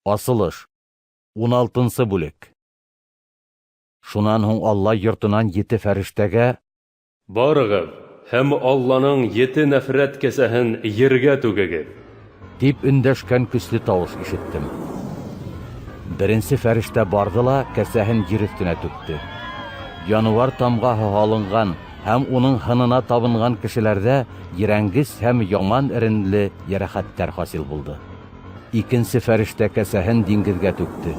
Асылыш. Уналтынсы бүлек. Шунан һуң Алла йортонан ете фәрештәгә: Барығыҙ һәм Алланың ете нәфрәт кәсәһен ергә түгегеҙ! Дип өндәшкән көслө тауыш ишеттем. Беренсе фәрештә барҙы ла кәсәһен ер өҫтөнә түкте. Януар тамғаһы һалынған һәм уның һынына табынған кешеләрҙә ерәнгес һәм яман эренле йәрәхәттәр хасил булды. Икенсе фәрештә кәсәһен диңгеҙгә түкте.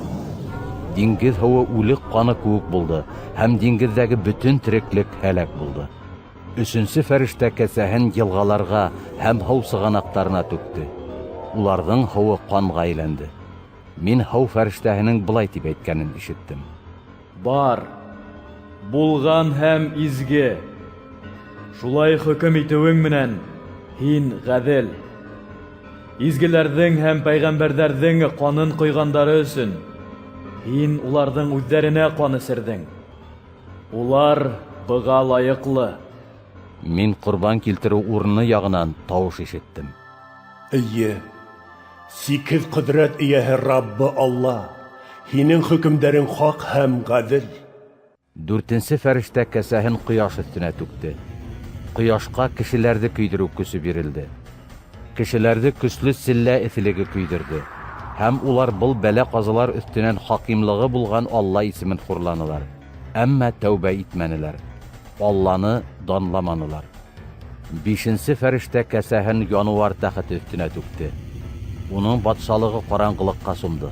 Диңгеҙ һыуы үлек ҡаны кеүек булды, һәм диңгеҙҙәге бөтөн тереклек һәләк булды. Өсөнсө фәрештә кәсәһен йылғаларға һәм һыу сығанаҡтарына түкте. Уларҙың һыуы ҡанға әйләнде. Мин һыу фәрештәһенең былай тип әйткәнен ишеттем: Бар, булған һәм изге. Шулай хөкөм итеүең менән һин ғәҙел. Изгеләрҙең һәм пәйғәмбәрҙәрҙең ҡанын ҡойғандары өсөн һин уларҙың үҙҙәренә ҡан эсерҙең. Улар быға лайыҡлы. Мин ҡорбан килтереү урыны яғынан тауыш ишеттем. Эйе, сикһеҙ ҡөҙрәт эйәһе Раббы Алла, һинең хөкөмдәрең хаҡ һәм ғәҙел. Дүртенсе фәрештә кәсәһен ҡояш өҫтөнә түкте. Ҡояшҡа кешеләрҙе көйҙөрөү көсө бирелде. Кешеләрҙе көслө селлә эҫелеге көйҙөрҙө, һәм улар был бәлә-ҡазалар өҫтөнән хакимлығы булған Алла исемен хурланылар, әммә тәүбә итмәнеләр, Алланы данламанылар. Бишенсе фәрештә кәсәһен януар тәхете өҫтөнә түкте. Уның батшалығы ҡараңғылыҡҡа сумды.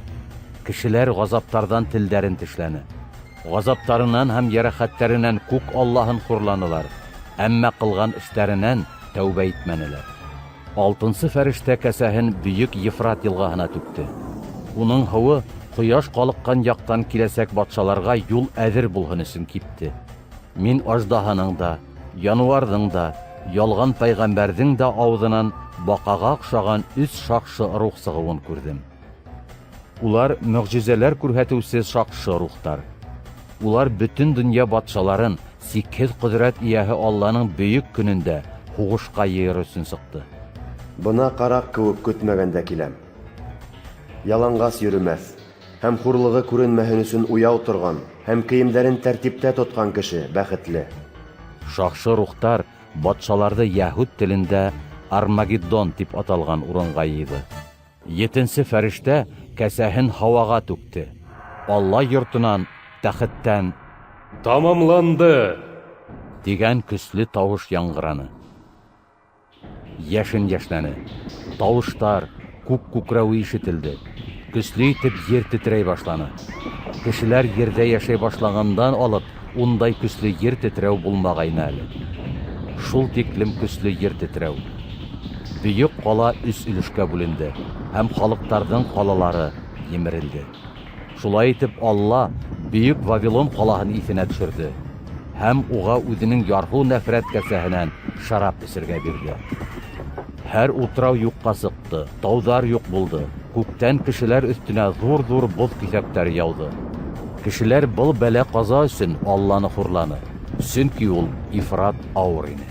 Кешеләр ғазаптарҙан телдәрен тешләне. Ғазаптарынан һәм йәрәхәттәренән күк Аллаһын хурланылар, әммә ҡылған эштәренән тәүбә итмәнеләр. Алтынсы фәрештә кәсәһен бөйөк Ефрат йылғаһына түкте. Уның һыуы ҡояш ҡалҡҡан яҡтан киләсәк батшаларға юл әҙер булһын өсөн кипте. Мин аждаһаның да, януарҙың да, ялған пәйғәмбәрҙең дә ауыҙынан баҡаға оҡшаған өс шаҡшы рух сығыуын күрҙем. Улар мөғжизәләр күрһәтеүсе шаҡшы рухтар. Улар бөтөн донъя батшаларын сикһеҙ ҡөҙрәт эйәһе Алланың бөйөк көнөндә һуғышҡа йыйыр өсөн сыҡты. Бына ҡараҡ кеүек көтмәгәндә киләм. Яланғас йөрөмәҫ һәм хурлығы күренмәһен өсөн уяу торған һәм кейемдәрен тәртиптә тотҡан кеше бәхетле. Шаҡшы рухтар батшаларҙы яһүд телендә Армагеддон тип аталған урынға йыйҙы. Етенсе фәрештә кәсәһен һауаға түкте. Алла йортонан, тәхеттән Тамамланды! тигән көслө тауыш яңғыраны. Йәшен йәшнәне. Тауыштар, күк күкрәүе ишетелде. Көслө итеп ер тетрәй башланы. Кешеләр ерҙә йәшәй башлағандан алып ундай көслө ер тетрәү булмағайны әле. Шул тиклем көслө ер тетрәү. Бөйөк ҡала өс өлөшкә бүленде һәм халыҡтарҙың ҡалалары емерелде. Шулай итеп Алла бөйөк Вавилон ҡалаһын иҫенә төшөрҙө һәм уға үҙенең ярһыу нәфрәт кәсәһенән шарап эсергә бирҙе. Һәр утрау юҡҡа сыҡты, тауҙар юҡ булды, күктән кешеләр өҫтөнә ҙур-ҙур боҙ киҫәктәре яуҙы. Кешеләр был бәлә-ҡаза өсөн Алланы хурланы, сөнки ул ифрат ауыр ине.